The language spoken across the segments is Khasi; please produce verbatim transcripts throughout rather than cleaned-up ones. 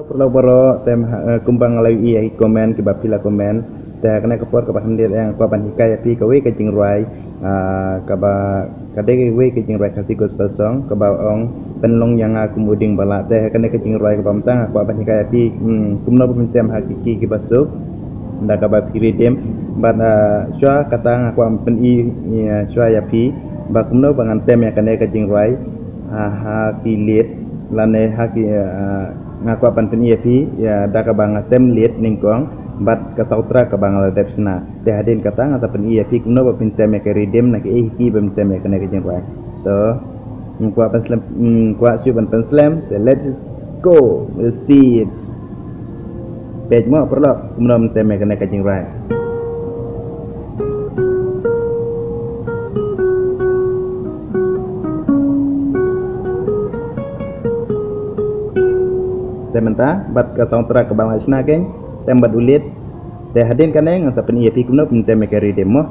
Paralok baroh, te, eh, kumba nga la ïohi ïa ki comment kiba phi la comment. Te ha kane ka por kaba khyndiat nga kwah ban hikai ïa phi kawei ka jingrwai, ah, kaba ka dei kawei ka jingrwai Khasi gospel song kaba ong, pynlong ïa nga kum u dieng ba lah. Te ha kane ka jingrwai kaba mynta nga kwah ban hikai ïa phi, hmm, kumno ba phin tem ha ki key kiba suk da kaba phi riddim. Bad, ah, shuwa kata nga kwah ban pyni, ïa, shuwa ïa phi ba kumno ba ngan tem ïa kane ka jingrwai, ah, ha ki lead lane ha ki, ah, nga kwah ban pyni ïa phi, ïa, da kaba nga tem lead nyngkong bad ka saw track kaba nga la dep shna. Te hadien kata nga sa pyni ïa phi kumno ba phin tem ïa ka riddim na kiei ki key ba phin tem ïa kane ka jingrwai. To, nga kwah pynslem, nga kwah shu ban pynslem. Te let's go. We'll see it. Peit mo paralok kumno ba phin tem ïa kane ka jingrwai. Te mynta bad ka saw track kaba nga la shna kein, tem bad u lead. Te hadien kane ngan sa pyni ïa phi kumno ba phin tem ïa ka riddim mo.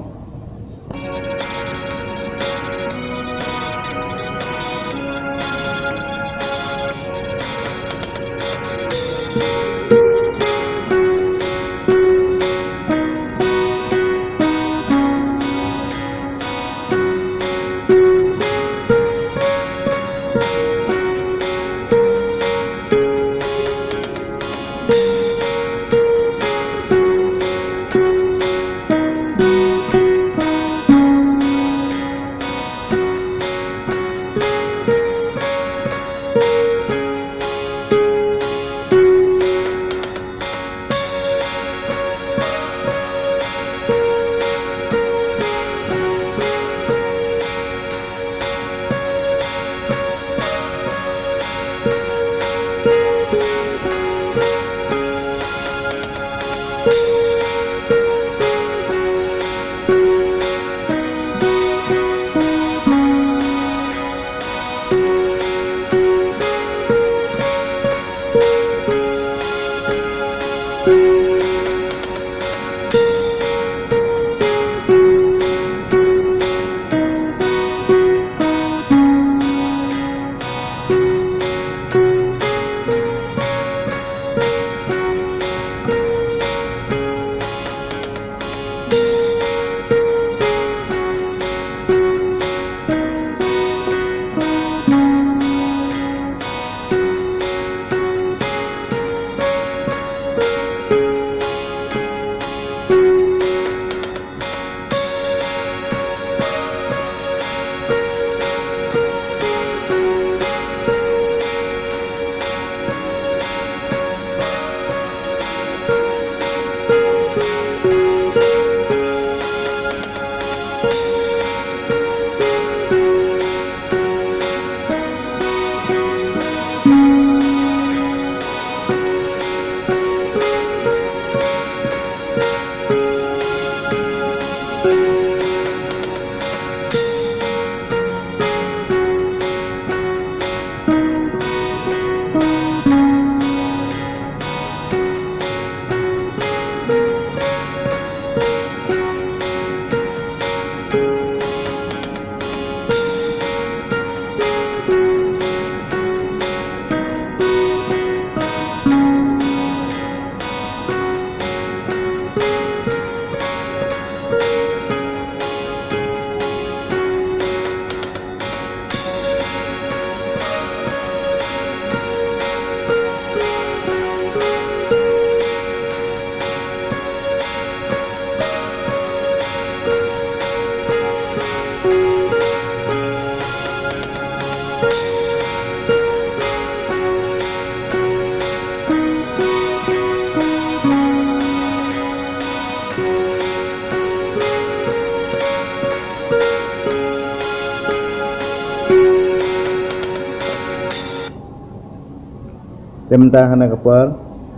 Te mynta ha kane ka por,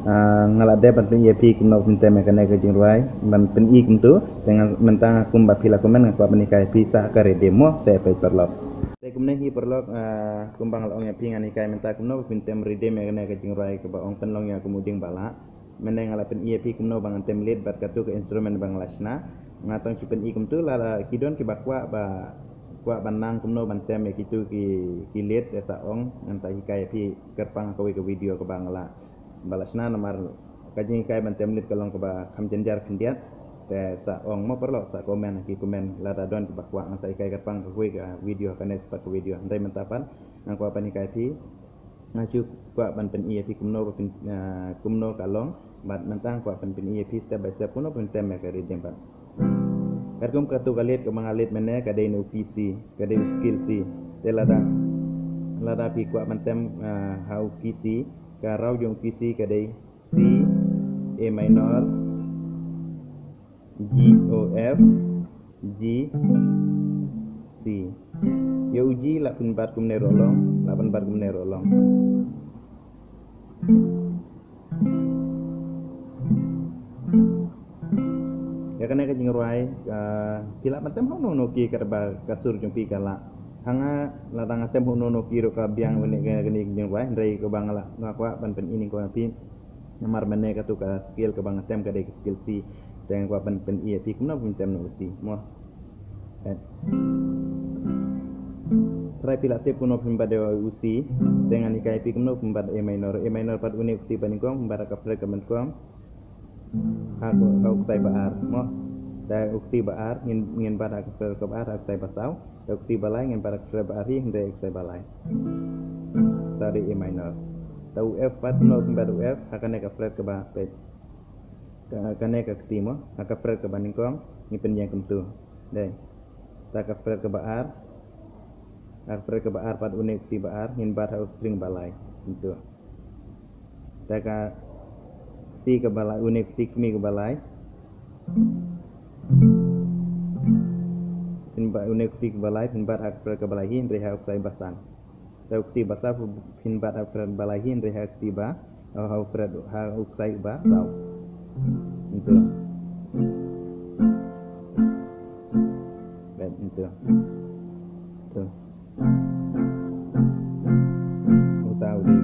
ah, nga la dep ban pyni ïa phi kumno phin tem ïa kane ka jingrwai, ban pyni kumto. Te nga, mynta nga, kumba phi la comment, nga kwah ban hikai ïa phi sa ka riddim mo, te peit paralok. Te kumne hi paralok, ah, kumba nga la ong ïa phi, ngan hikai mynta kumno phin tem riddim ïa kane ka jingrwai kaba ong, pynlong ïa nga kum u dieng ba lah. Mynne nga la pyni ïa phi kumno ba ngan tem lead bad katu ka instrument ba nga la shna. Nga tang shu pyni kumtu, lada ki don kiba kwah ba, kwah ban nang kumno ban tem ïa kitu ki, ki lead, te sa ong, ngan sa hikai ïa phi kyrpang ha kawei ka video kaba nga la, ba la shna, namar ka jinghikai ban tem lead ka long kaba kham jynjar khyndiat. Te sa ong mo paralok, sa comment ha ki comment lada don kiba kwah, nga sa hikai kyrpang ka kawei ka video, ka next part ka video. Hynrei mynta pat nga kwah ban hikai phi, nga shu kwah ban pyni ïa phi kumno ba pyn, ah, kumno ka long, bad mynta nga kwah ban pyni ïa phi step by step kumno ban tem ïa ka riddim pat. Katkum katu ka lead kaba nga lead mynne ka dei na u key C, ka dei u scale C. Te lada, lada phi kwah ban tem, ah, ha u key C, ka raw jong u key C ka dei C, A minor, G, O, F, G, C. Ïa u G lah phin bat kumne ruh long, lah phin bat kumne ruh long. Ïa kane ka jingrwai, ah, phi lah ban tem ha uno uno key katba ka sur jong phi ka lah. Haba lada nga tem ha uno uno key ruh ka biang une kane ka jingrwai, hynrei kaba nga lah, nga kwah ban pyni ïa phi. Namar mynne katu ka scale kaba nga tem ka dei ka scale C. Te nga kwah ban pyni ïa phi kumno ban tem na u C mo. Eh. Trai phi lah tip kumno phin bat ïa u C. Te ngan hikai phi kumno phin bat A minor. A minor pat une u kti ba nyngkong, phin bat ha ka fret kaba nyngkong. Ha u, ha u ksai ba ar mo. Te u kti ba ar ngin, ngin bat ha ka fret kaba ar, ha u ksai ba saw. Te u kti ba lai ngin bat ha ka fret ba ar hi, hynrei u ksai ba lai. Te dei A minor. Te u F pat, kumno phin bat u F, ha kane ka fret kaba peit. Ka, kane ka kti mo, ha ka fret kaba nyngkong, ngin pynïeng kumtu. Dei. Te ha ka fret kaba ar, ha ka fret kaba ar pat une u kti ba ar, ngin bat ha u string ba lai. Kumtu. Te ka kti kaba lai, une u kti kmie kaba lai. Phin bat une u kti kaba lai, phin bat ha ka fret kaba lai hi, hynrei ha u ksai ba san. Te u kti ba saw phin bat ha u fret ba lai hi, hynrei ha u kti ba, ha u fret, ha u ksai ba saw. Kumtu. Bad kumtu. Tu. Uta u dei.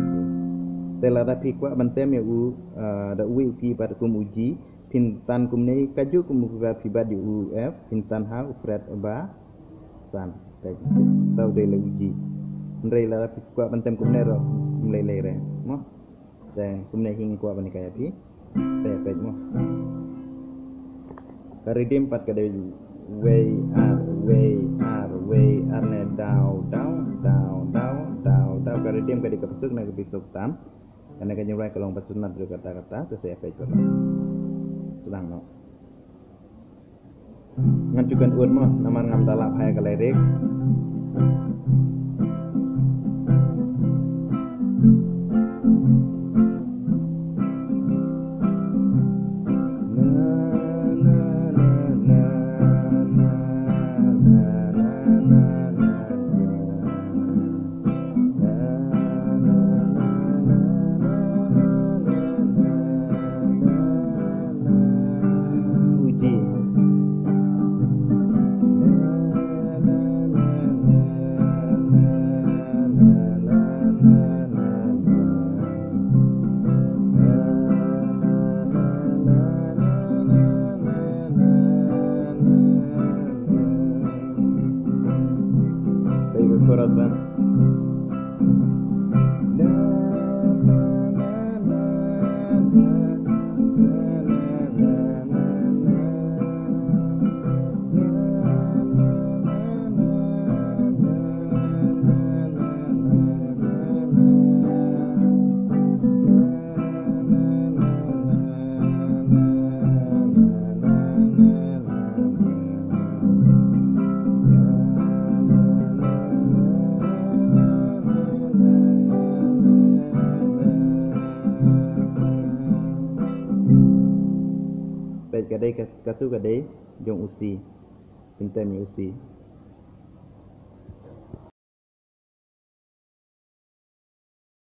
Te lada phi kwah ban tem ïa u, ah, da uwei u key pat kum u G, phin tan kumne kajuh kum ba phi bat ïa u F, phin tan ha u fret ba san. Te uta u dei la u G. Hynrei lada phi kwah ban tem kumne ruh, ym lei lei re. Mo? Te kumne hi nga kwah ban hikai ïa phi. Te peit mo. Ka riddim pat ka dei wei ar, wei ar, wei ar ne daw, daw, daw, daw, daw, daw. Ka riddim ka dei kaba suk ne kaba suk tam. Kane ka jingrwai ka long ba suk nat ruh kata kata, te sa ïa peit pat mo. Sdang noh. Ngan shu kynnoh mo, namar ngam da lap ha ka lyric. U G. Peit ka chorus ba. Peit ka dei ka, katu ka dei jong u C. Phin tem ïa u C.